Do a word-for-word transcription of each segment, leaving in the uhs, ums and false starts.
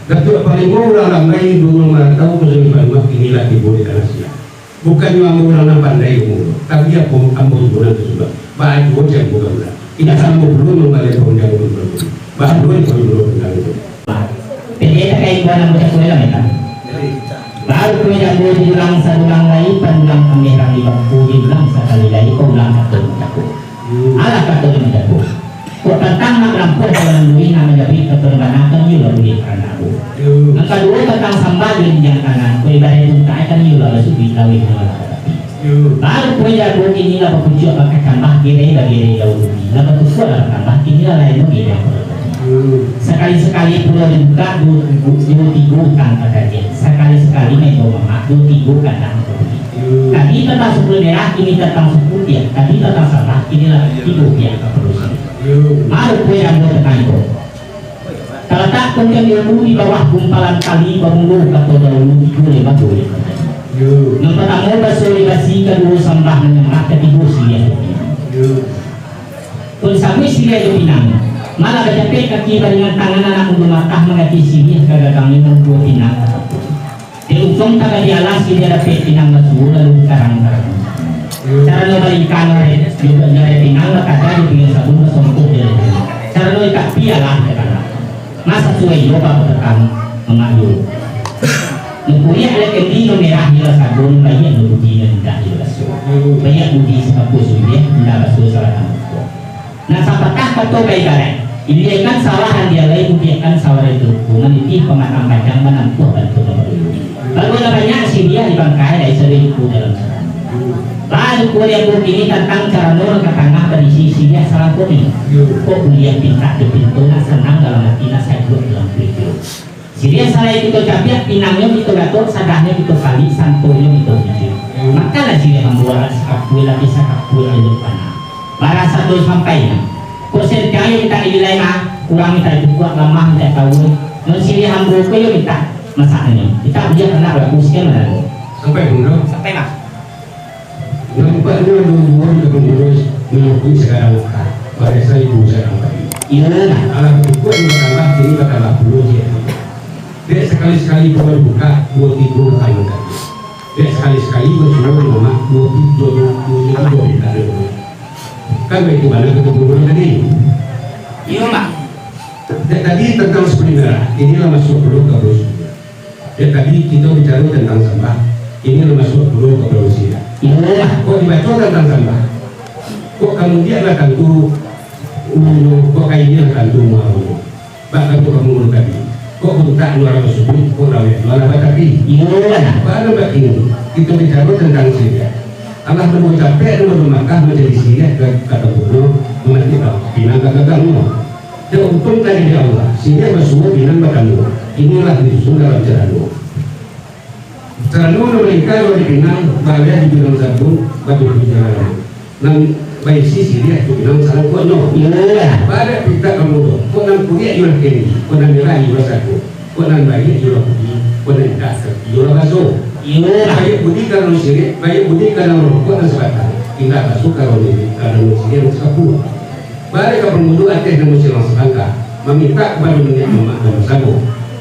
Datuak Panglimo urang lambai dulu marantau ka Sungai Banuang, kini lah tibo di Tanah Siang. Bukannyo ambo urang nan pandai umua, tapi ambo, ambo juo nan tasudah. Baa juo caro ambo bagulang. Indak samo pulo mambari pangundiang urang tuo. Baa juo di pangundiang urang tuo. Pendeta ka imbau nan bacakuik lah, minta. Baru pangundiang urang sagulang lai, pandulang ameh rang di bangku, diulang sakali lai, paulang kato nan bacakuik. Alah kato nan bacakuik. Kok tantang nak lampuah dalam dunia, nak manjapuik kato nan bana, kan iyo lah buliah karanak ambo. Nan kaduo tantang sambah jo jinjang tangan, kok ibaraik untak, kan iyo lah basuduik laweh nan lah batapik. Baru pangundiang urang kini lah bapucuak bakacambah, gerai bagerai daun ubi, lah batukua lah batambah, kini lah lain lagi nan batambah. Sakali-sakali pulo dibukak, duo tigo, duo tigo utang ka kaji. Sakali-sakali main bau mamak, duo tigo kandak mangko buli. Tadi tantang suku merah, kini tantang suku putiah. Tadi tantang sambah, kini lah tibo pihak ka padusi. Baru pangundiang urang tantang iko. Talatak pangundiang urang di bawah gumpalan tali, bamulo kato dahulu, tigo limbago. Nan partamo baso basi, kaduo sambah manyambah, katigo siriah. Pun sabuik siriah jo pinang, malah bacapek kaki baringan tangan, anak mudo matah mangati siriah ka gagang, nan duo pinang. Dek untuang tagadi alah, siriah dapek pinang basuo lalu dikarang-karang. Carano balingkang nyorek, nyorek pinang bakada di pinggir sabun, basongkuah jo pinang. Carano ikak pi alah, bakada. Masa suai iyo bak batatang mamak iyo. Nukuriak lek kendi no merah iyo lah sago, baiak no budi no indak iyo lah suo. Baiak budi sakapua suliah, indak basuo salah tampuah. Nak sapatah kato baibaraik, iliakan sawah nan dialai, budiakan sawah nan diturunkan, manitih pamatang panjang, manampuah bantuak nan badulu. Baru lah banyak siriah di bangkai, lai sado iku dalam sarang. Baru kuliah buku ini tantang carano nan ka tangah barisi siriah salangkok ni. Kok buliah pintak jo pinto, nak sanang dalam ati, nak sajuak dalam karajo. Siriah salai kito cabiak, pinangnyo kito gatok, sadahnyo kito palik, santonyo kito bujur. Makanlah siriah ambo, alah sakapua, labiah sakapua elok bana. Bara sato sampai nah. Kok sirika iyo mintak dililai mah, kurang mintak cukuak, lamah mintak tawun. Nan siriah ambo ko iyo mintak masaknyo. Mintak bujur anak balaku, sakian lah. Sampai, Bunda. Sampai, Bang. Nampaknyo duo-duo ka pangurus mangakui sagadang langkah, barasa ibu sagadang padi. Iyo lah. Alah bacukuik nan batambah, kini batambah pulo ciek. Dek sakali-sakali pulo dibukak, duo tigo kali tadi. Dek sakali-sakali basuo mamak, duo tigo, duo tigo kali tadi. Kan baitu bana kato guru tadi. Iyo, Mak. Dek tadi tantang sapuluah merah, kini lah masuak pulo ka pulo. Dek tadi kito bicaro tantang sambah, kini lah masuak pulo ka pulo siriah. Iyo lah. Kok dibaco tantang sambah, kok ka mudiak lah tantu ulunyo, kok ka ilia lah tantu muaronyo. Bak kato ka pangulu tadi, kok buntak nyo alah basuduik, kok laweh nyo alah batapi. Iyo lah. Baa nan bakini, kito bicaro tantang siriah. Alah namo capek, namo lumakah manjadi siriah ka, ka tampuanyo, mamatik pinang ka gagangnyo. Dek untuang tadi dek Allah, siriah basuo pinang batambua, inilah disusun dalam carano. Carano nan malingka di pinang, baliah di pinang sabun, batutu jalan. Nan baisi siriah tu pinang salangkuaknyo. Iyo lah. Baa dek pintak ka mudo, kok nan kuriak iyo lah kendi, kok nan merah iyo lah sago. Kok nan baiak iyo lah budi, kok nan indak iyo lah baso. Iyo lah. Baiak budi karano siriah, baiak budi karano rokok nan sabatang, indak baso karano, karano siriah nan sakapua. Baliak ka pangulu ateh namo silang sabangka, mamintak kapado niniak mamak nan basamo.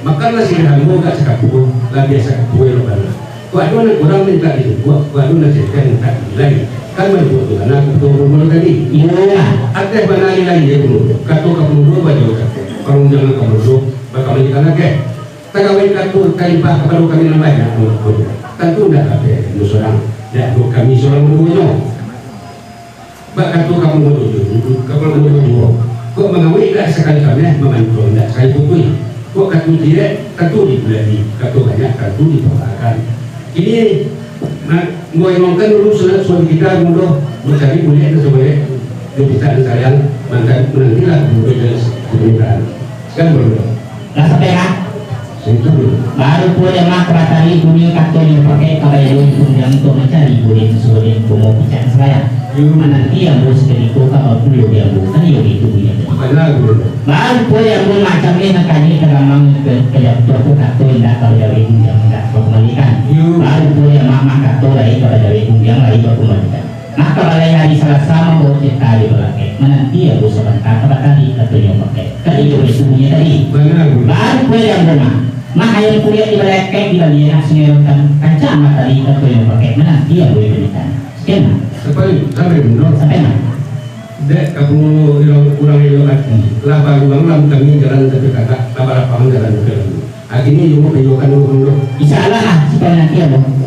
Makanlah siriah ambo agak sakapua, labiah sakapua elok bana. Kok ado nan kurang mintak dicukuak, kok ado nan siriah mintak dililai. Kan mancukuak tu bana kato pangulu tadi. Iyo lah. Ateh bana lilai, yo pangulu. Kato ka pangulu bajauah capek, parundiangan ka pangulu, bakamandikan ateh. Tagawai kato talimpah kapado kami nan banyak, tantu indak ka ateh kami surang, dek kami surang duonyo. Bak kato ka pangulu tu, ka pangulu tu, kok mangawik indak sakali kameh, mamancuang indak sakali putuih. Kok kato ciek, tantu dibulek, kato banyak, tantu dipambahkan. Kini, na-, ambo imbaukan dulu sudah, sudah kita mudo mancari bulek nan sabalek, jo pintak nan sayang, mantan-, manantilah mudo jo sebentar. Kan baru. Lah sampai, kan? Baru pulo dek Mak ka batari, bunyi katonyo pakai ka baelo pun untuak mancari bulek nan sabalek, komo pintak nan sayang. Mananti ambo sakutiko ka bapulo di ambo, kan iyo itu bunyi tadi. Baru pulo dek ambo macam ni, nan kani ka gamang ka, ka jatuah tu kato indak ka bajawek, indak, indak ka kumalikan. Baru pulo dek Mak, Mak kato lai ka bajawek, gundiang lai ka kumalikan. Mako, balai hari Salasa mambawa carito di balakek, mananti ambo sabanta ka batari, katonyo pakai. Tadi jo itu bunyi tadi. Bana, Bun. Baru pulo dek ambo, Mak. Mak ayo kuliah di balai kek di Bali, nak singiro kan kancang mak tadi, kato yang pakai menanti yang boleh berikan. Sekian, Mak. Sampai, sampai, Bunda. Sampai, Mak. Dek, kamu urang, urang elok ati. Lah baruang lam kami jalan tapi kagak, lah balapang jalan tapi lalu. Akhirnya, iyo, peyokan dulu, Bunda. Insya Allah, lah, sampai nanti, Abang.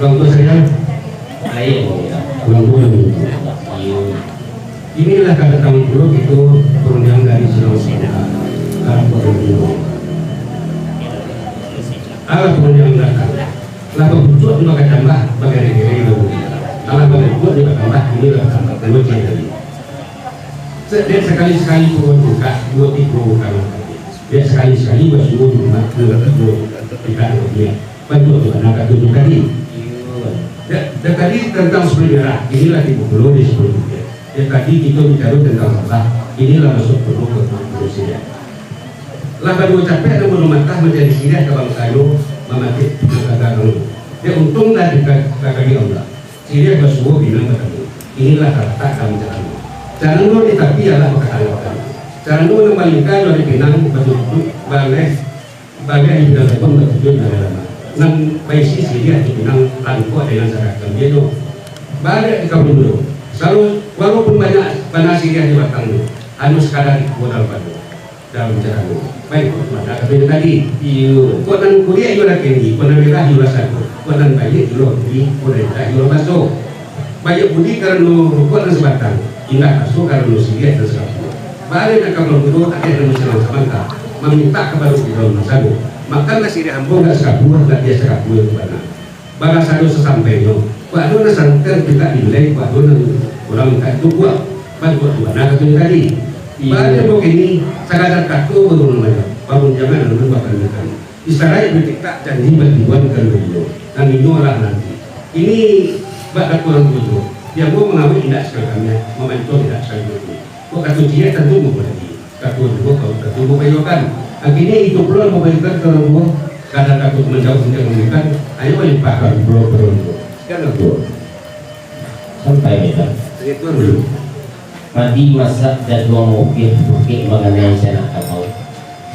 Urang tua sayang. Ayo. Urang tua. Iyo. Inilah ka datang pulo kito parundiang dari Silang Sunda. Alah parundiang datang. Lah bapucuak jo bakacambah, bagere-gere jo. Alah bapucuak jo bakacambah, inilah bakacambah. Lalu cari tadi. Setiap sakali-sakali turun buka, duo tigo buka. Setiap sakali-sakali basuo di rumah, duo tigo buka. Bantuak tu, anak katuju tadi. Iyo. Ya, dan tadi tentang sepuluh merah, inilah tibo pulo di sepuluh merah. Ya, tadi kito bicara tentang sampah, inilah masuk pulo ke manusia. Lah baduo capek nan baduo matah manjadi siriah ka bangsanyo, mamatik ka garang. Ya, untung lah di ka-, kagak di Allah. Siriah basuo pinang batamu. Inilah karatak dalam carano. Carano di tapi ialah bakatanggapan. Carano nan balingka dari pinang batutuik baleh Baliak di bidang kebun batujuan nan lama, nan baisi siriah di pinang langkok dengan sagala kambianyo. Baliak di kabun dulu. Salalu, walaupun banyak bana siriah di batang tu, hanyo sakadar iko dalam pado, dalam carano. Baik, kok mana katonyo tadi? Iyo. Kok nan kuliah iyo lah tinggi, kok nan merah iyo lah sago, kok nan baiak iyo lah putih, kok nan indak iyo lah baso. Baiak budi karano rukok nan sabatang, indak baso karano siriah nan sakapua. Baliak nan ka baluruih, ateh nan basilang sabanta, mamintak kapado Firaun nan sago, "Makanlah siriah ambo nan sakapua, nan biaso sakapua tu bana." Balasan sasampainyo, kok ado nan santan pintak dilai, kok ado nan urang mintak ditukuak, bantuak tu bana katonyo tadi. Iyo. Baliak ambo kini, sakadar kato baru nan banyak, parundiangan nan bapanjang. Isaraik batiktak janji batibuan ka duo, nan inyo lah nanti. Kini bak kato urang tuo juo, di ambo mangawik indak sakali kamiah, mamancua indak sakali mati. Kok kato ciek tantu mangko tadi, kato juo, kato juo bapayokan. Akhirnyo itu pulo bapayokan ka urang tuo, kadang kato manjawab, indak mambarikan, ayo limpahkan pulo ka urang tuo. Sekian, urang tuo. Sampai, Medan. Sekian, Tuan. Padi masak jaguang mopir, bukik baganai sanak kabau.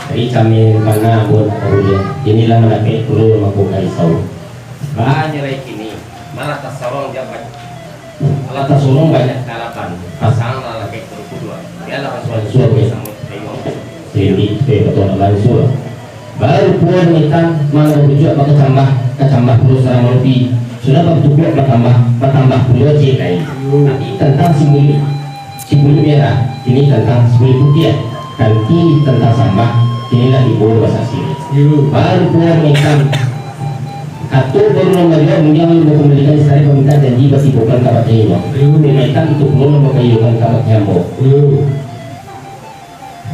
Ari camin kana ambo nak taruliang, kini lah mandapek pulo mangko ka risau. Banyarai kini, malah tasorong jabat. Malah tasorong banyak kalaban, pasang lah lakek kudu-kuduan. Bialah basuah-suah basamut, tengok. Selidik, tengok, tengok langsung. Baru pulo Mitang, mano bujuak bakacambah, kacambah pulo sarang malobi. Sudah batukuak batambah, batambah pulo ciek lai. Tapi tantang si buluik, si buluik merah, kini tantang si buluik putiah. Kanti tantang sambah, kini lah tibo basaksi. Baru pulo Mitang, kato baru nan baliau, mundiang bakambalikan sari pamintaan janji batibokan kabake inyo. Mitang itu pulo nan bakayokan kabake ambo.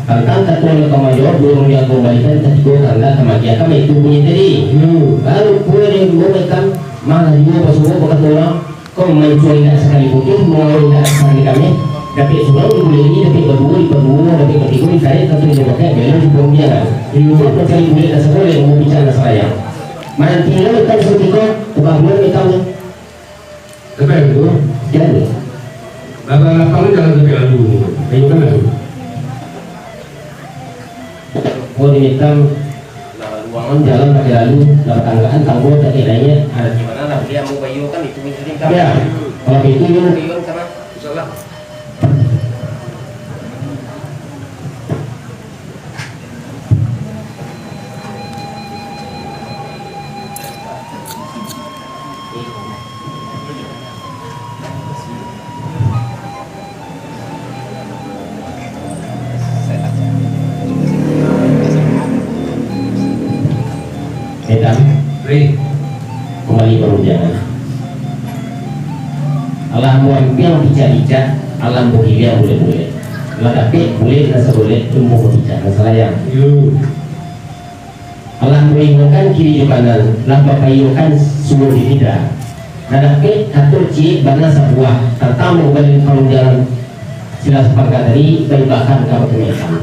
Tantang kato nan ka manjawab, buruang nan ka mambalikan katigo tanda kamatian kami tu bunyi tadi. Hmm. Baru pulo dek ambo Mitang, malah juo basuo bakato urang, kau mancua indak sakali putuih, mangawik indak sakali kami, dapek surang di buliak ini, dapek baduo, dipaduo, dapek batigo, ditarik, kato inyo pakai, belo di pambiaran. Hmm. Kau pancari buliak nan saboleh, ambo bicara nan salayang. Mananti lo Mitang sakutiko, tabangun Mitang. Sampai tu. Jadi. Baba lapang jalan sampai lalu. Ayo kan lalu. Oh, di Mitang. Lah, luangan jalan pakai lalu, lah, batanggaan tanggo tak kena ingat. Ah, gimana lah, dia mau bayo kan itu, itu kan. Ya. Kalau itu, yo. Bayo sama. Insyaallah. Edan, Ri, kumbali parundiangan. Alah ambo ampiang picak-picak, alah ambo giliang bulek-bulek. Lah dapek bulek nan sabolek, tumbuah picak nan salayang. Yo. Alah ambo ingokan kiri jo kanan, lah bapayokan suo di lidah. Dadapek kato ciek bana sabuah, tantang mangubali parundiangan silang sapangka tadi, baimbahkan ka Batu Maitam.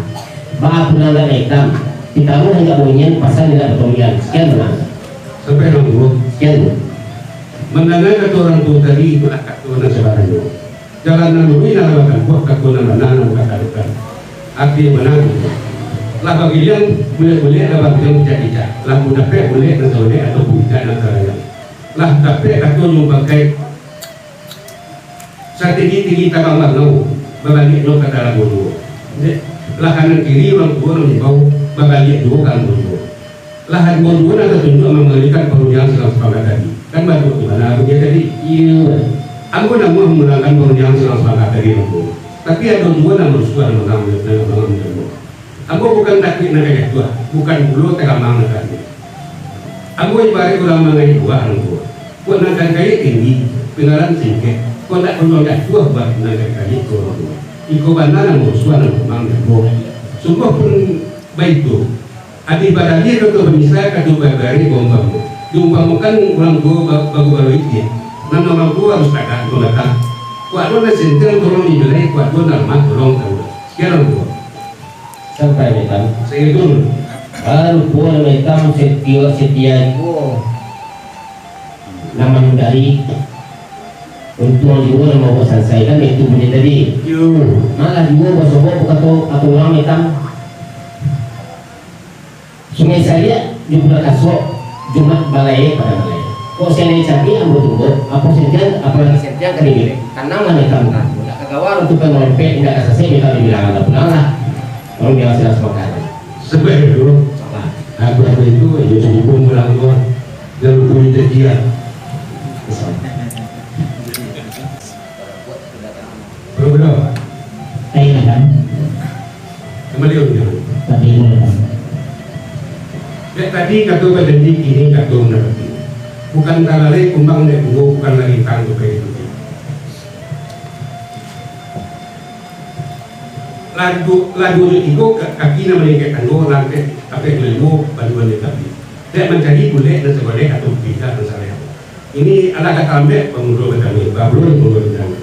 Baa pulang Batu Maitam, ditaruah indak baunyian, pasan indak batondian. Sakian, Tuan. Sampai nan tuo. Sakian. Mandanga kato urang tuo tadi, itulah kato nan sabananyo. Jalan nan luruih nan lah batampuah, kato nan bana nan bakadukan. Arti bana tu, lah bagiliang bulek-bulek, lah baambiang picak-picak, lah dapek bulek nan saulek atau picak nan sarayang. Lah dapek kato nyo pakai, satinggi-tinggi tabang bangau, babaliaknyo ka talago juo. Dek, lah kanan kiri urang tuo nan maimbau, babaliak juo ka ambo juo. Lah ambo juo nan tatunjuak mangalikan parundiangan silang sapangka tadi. Kan batua tu bana ambo tadi? Iyo. Ambo namuah mamulangkan parundiangan silang sapangka tadi, ambo. Tapi ado juo nan barusuah nan mangang, nan mangang ambo. Ambo bukan takuik nan ka jatuah, bukan pulo tagamang nan ka ambiak. Ambo ibaraik urang mangayik buah, ambo. Kok nan ka dikayik tinggi, pinggalan singkek, kok ndak paluang jatuah buah nan ka dikayik tu, ambo. Iko bana nan barusuah nan mangang ambo. Sungguah pun baitu, Ati Badaliah kato bamisa, kato babari baumpamo. Diumpamokan urang tuo ba-, bagubalo itik. Nan urang tuo harus tagak, batang. Kok ado nan sentiang, tolong dibilai, kok ado nan lamah, tolong taubah. Sakian, urang tuo. Sampai, Maitam. Sakitu. Baru pulo, Maitam, setia, setia juo. Nan manundari. Untuang juo nan mambuek sansai, kan itu bunyi tadi. Yo. Malah juo basobok bakato, kato urang, Maitam. Sungai Sariak, Jumlah Kasuak, Jumat Balai, Padang Balai. Kok sentiang cabiak ambo tunggok, apo sentiang, apo lai sentiang ka dibilek. Tananglah, Maitam, tanang. Indak ka gawa untuang malompek, indak ka sasek, Maitam, dibilang anda pulanglah. Tolong jangan silang sapangka. Sabar dulu. Sabar. Aku, aku itu, iyo, cubo pulang dulu. Jan lupo ditakiak. Sabar. Bro, bro. Baik, Madam. Kembali, Om, ya. Tapi, Madam. Dek tadi kato bajanji, kini kato manapati. Bukan talalai kumbang dek bungo, bukan lagi tang tu kayak itu. Ladu, ladu jo tigo ka-, kaki nan maningkek tanggo, langkek tapek limo, baduan di tapi. Dek mancari bulek nan sabaleh atau picak nan sarayang. Ini alah ka talambek, pamulo batangih, babulun pamulo batangih.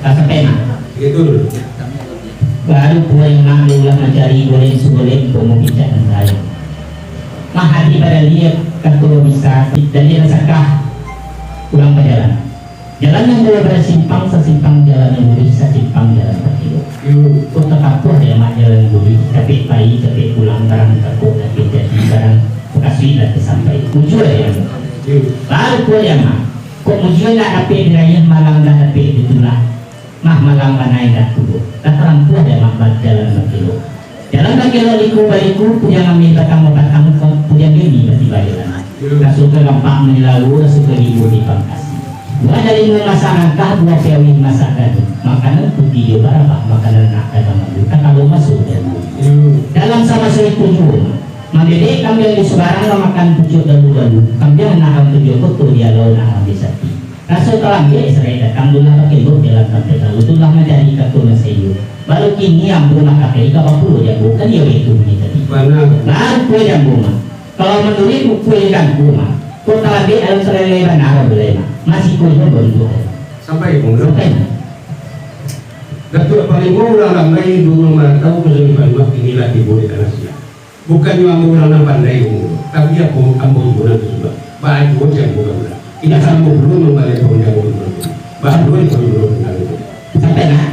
Ka sampai, Mak? Itu dulu. Baru pulo Mak lah mancari bulek nan sabaleh untuak mapicak nan sarayang. Mah, Ati Badaliah kato bamisa, Badaliah nan sakah pulang bajalan. Jalan nan duo basimpang, sasimpang jalan nan luruih, sasimpang jalan bakilok. Kok tatapuah dek Amak jalan nan luruih, capek pai, capek pulang, barang takok lah tajadi, barang bakasuik lah tasampai. Mujua dek Amak. Baru pulo dek Amak. Kok mujua indak dapek dirayah, malang indak dapek ditulak. Mah, malang bana indak tuo. Lah tarampuah dek Amak ba-, jalan bakilok. Jalan bakilok liku-baliku, pudiang ameh batang-babatang, pudiang geni batibayalan. Raso ka gampak manilau, raso ka libuah dipangkasi. Buah dalimo masak nangkah, buah piawai masak gaduah. Makanan puti jo barabak, makanan anak ka malu, takalo maso dahulu. Dalam samaso itu juo, mambebek kambiang di subarang, mamakan pucuak dalu-dalu. Kambiang nak rang tujuah koto, di alau nak rang disati. Raso talambek sarai datang, tu lah bakilok jalan tampek lalu, tu lah mancari kato nan saiyo. Baru kini ambo lah ka pai ka bapulo jambu, kan iyo itu bunyi tadi. Bana. Baru pulo jambu mah. Kalau manuruik buku nan kangku mah, kok talambek dalam sarai bana, Mak. Masih kuno bontuak. Sampai, Bung. Sampai. Datuak Panglimo urang ramai dulu marantau ka Sariban, kini lah tibo di Tanah Siang. Bukannyo ambo urang nan pandai umua, tapi ambo, ambo juo nan tasudah. Baa juo cako ka urang. Indak samo pulo mambali pun jago urang tu. Baa juo di pun urang tu. Sampai nah.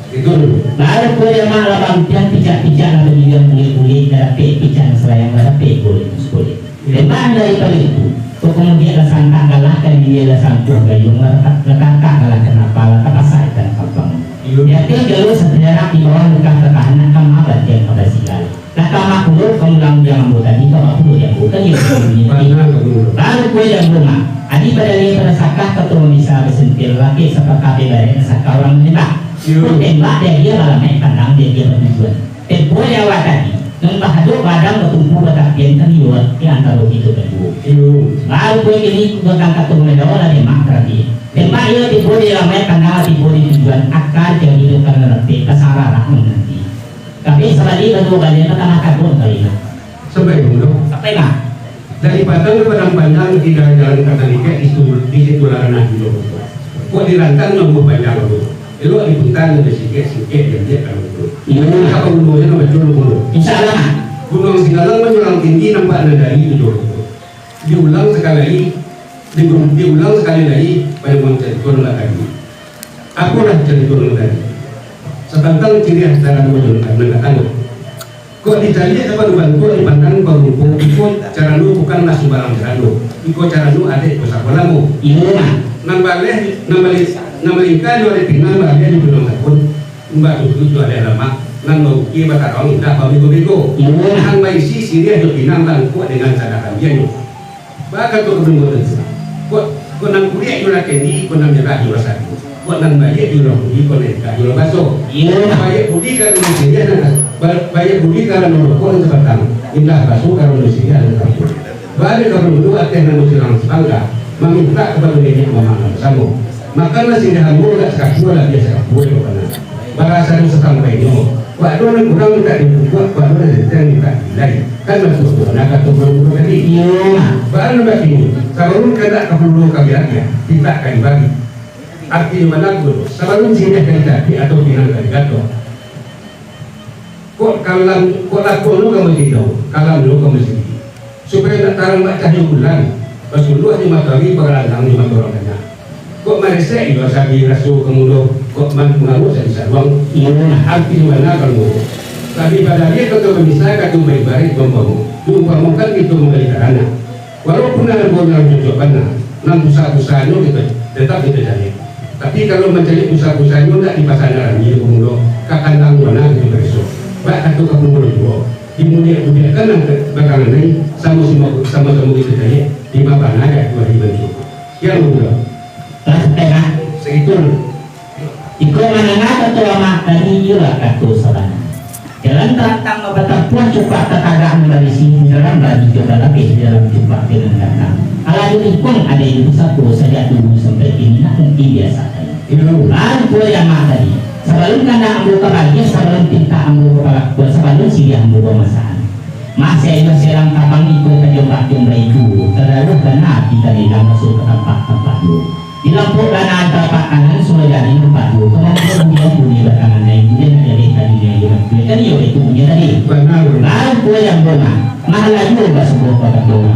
Itu dulu. Baru ko dek Amak lah bampiang picak-picak lah bagiliang bulik-bulik, lah dapek picak nan sarayang, lah dapek bulik nan sabulik. Iyo. Dek Amak dari pagi itu, kok kamudiak lah santak galah, ka ilia lah sangkuah gayuang, lah kakak galah kanapa, lah tapasak ikan kampang. Iyo. Di ateh jalua sapiarak, di bawah lukah tatahanak, kama bantiang ka basigala. Lah ka Amak pulo, ka ulang di ambo tadi, ka Amak pulo di ambo, kan iyo bunyi tadi. Bana, bana. Baru ko di ambo mah, Ati Badaliah basakah, kato mambisa basentil, laki sapakah babarek, nan sakah urang manembak. Iyo. Kok tembak dek adia balamaik, pandang dek adia batujuan. Tempo di awak tadi, nan bahadok baadang batumpu batapian, kan iyo di antaro kito baduo. Iyo. Baru ko kini, ko kan kato manembak lah tembak tadi. Tembak iyo tibo di lamaik, pandang lah tibo di tujuan, aka jadi tu karano rapek, basararak mananti. Tapi sabalik baduo baliak, patambah kabun kali nah. Sampai dulu. Sampai, Bang. Dari Padang ka Padang Panjang, di jalan-jalan ka Salikek, di situ, di situ lah ranah Jolo. Kok dirantang nan umur panjang tu, elok dipuntan nan singkek-singkek, diambiak ka lungkuang. Iyo. Apa gunonyo nan baco lungkuang? Insya Allah. Gunuang Singgalang manjulang tinggi, nampak nan dari Jolo. Diulang sakali lai, di-, diulang sakali lai, panjang carito nan tadi. Apolah carito nan tadi? Satantang ciriah carano nan ka tangah. Kok dicaliak sabagai bantuak dipandang parumpo, iko carano bukanlah sumbarang carano. Iko carano adaik pusako lamo. Iyo, mah. Nan baleh, nan bali-, nan balingka jo adaik pinang, baleh jo pinang takun. Imbah tutuik jo adaik lamak, nan baukia bataruang indak babego-bego. Iyo, mah. Nan baisi siriah jo pinang langkuak dengan sadang ambianyo. Baa kato ka Bungo tadi, kok, kok nan kuliak jo lah kendi, kok nan merah jo lah sadu, kok nan baiak jo lah budi, kok nan ingkak jo lah baso. Iyo. Baiak budi karano siriah nan ba-, baiak budi karano rokok nan sabatang, indak baso karano siriah nan sakampuang. Baa dek ka Bungo ateh nan basilang sapangka, mamintak kapado niniak mamak nan basamo. Makanlah siriah ambo agak sakapua, labiah sakapua dek bana. Baraso sasampainyo, kok ado nan kurang mintak dipukuak, kok ado nan enteng mintak diilai. Kan baitu tu, nah, kato Bungo tadi. Iyo. Baa nan bakini, sabalun kandak ka Bungo ka biabiak, mintak ka dibagi. Artinyo bana tu, sabalun siriah ka dicabik atau pinang ka digatok. Kok kalam, kok lakuang lo ka masjid, kalam lo ka masjid. Supayo nak tarang bak cahyo bulan, basuluah jo matoari, bagalantang jo mato urang banyak. Kok maresek iyo sabi raso ka mulo, kok man-, mangaruah sabi saruang, iyo, nah, artinyo bana kalau mulo. Sabi badaria kato bamisa, kato baibaraik baumpamo, diumpamokan kito manggali taranak. Walaupun nan ambo nan cocok bana, nan busa-busanyo kito, tetap kito caliak. Tapi, kalau mancaliak busa-busanyo, ndak dipasang arami dek Bungo, ka kandang bana kito pareso. Bak kato ka Bungo juo, dimudiak-mudiakkan nan ka-, batangan lai, samo-samo, samo-samo kito caliak, di ma bana dek Tuhan dibantu. Kian Bungo. Lah, satangah. Sagitu. Iko mandanga kato amak tadi, iyolah kato sabana. Jalan tarantang babatampuah, cupak tatagak nan barisi, di dalam bari jo balabeh, di dalam cupak jo nan gantang. Alah jo lingkuang adaik jo pusako, sajak dulu sampai kini, nak mungkin biaso sajo. Iyo. Baru pulo amak tadi, sabalun kandak ambo ka bagiah, sabalun pintak ambo ka palakuan, sabalun siriah ambo bamasakan. Masih ayo silang tabang iko ka jombak-jombak itu, tadaruah bana api ka lelak masuk ka tampak-tampak tu. Di lampok bana tapak kanan, sudah jadi nampak tu, kamampuan budian budi batangan naik, budian nak jadi tadi naik bulan kulit tadi, yo itu punya tadi. Bana, bana. Baru pulo ambo mah, malah juo basuo ka batua.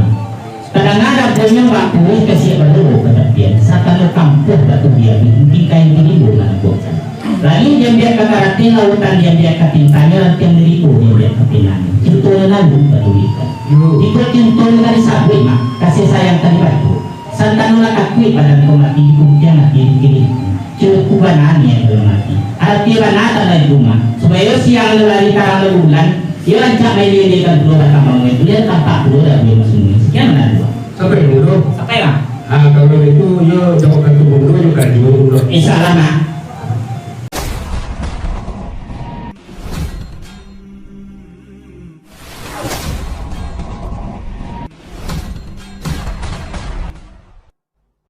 Kadang-kadang punyo bak kuih kasiak badowo ka tapian, satangah kampuah batu diambiak, mungkin kain di limbo manangkuakan. Langik diambiak ka karati, lautan diambiak ka tintanyo, rantiang di limbo diambiak ka pinangnyo. Cintonyo lalu ka tulikan. Yo. Iko cintonyo ka disabuik mah, kasih sayang ka dibantu. Santano lah takuik badan ko mati, dikuntiang ati dikilih. Cukuik bana niaik dalam ati. Arati bana tando di rumah, supayo siang nan lari tarang nan bulan, iyo rancak mailia-iliakan pulo batang bangunan, buliah tampak pulo dabuih masumuik. Sakian bana dulu. Sampai dulu. Sampai lah. Ah, kalau itu, iyo jawab kato Bungo, iyo karajo dulu. Insya Allah, Mak.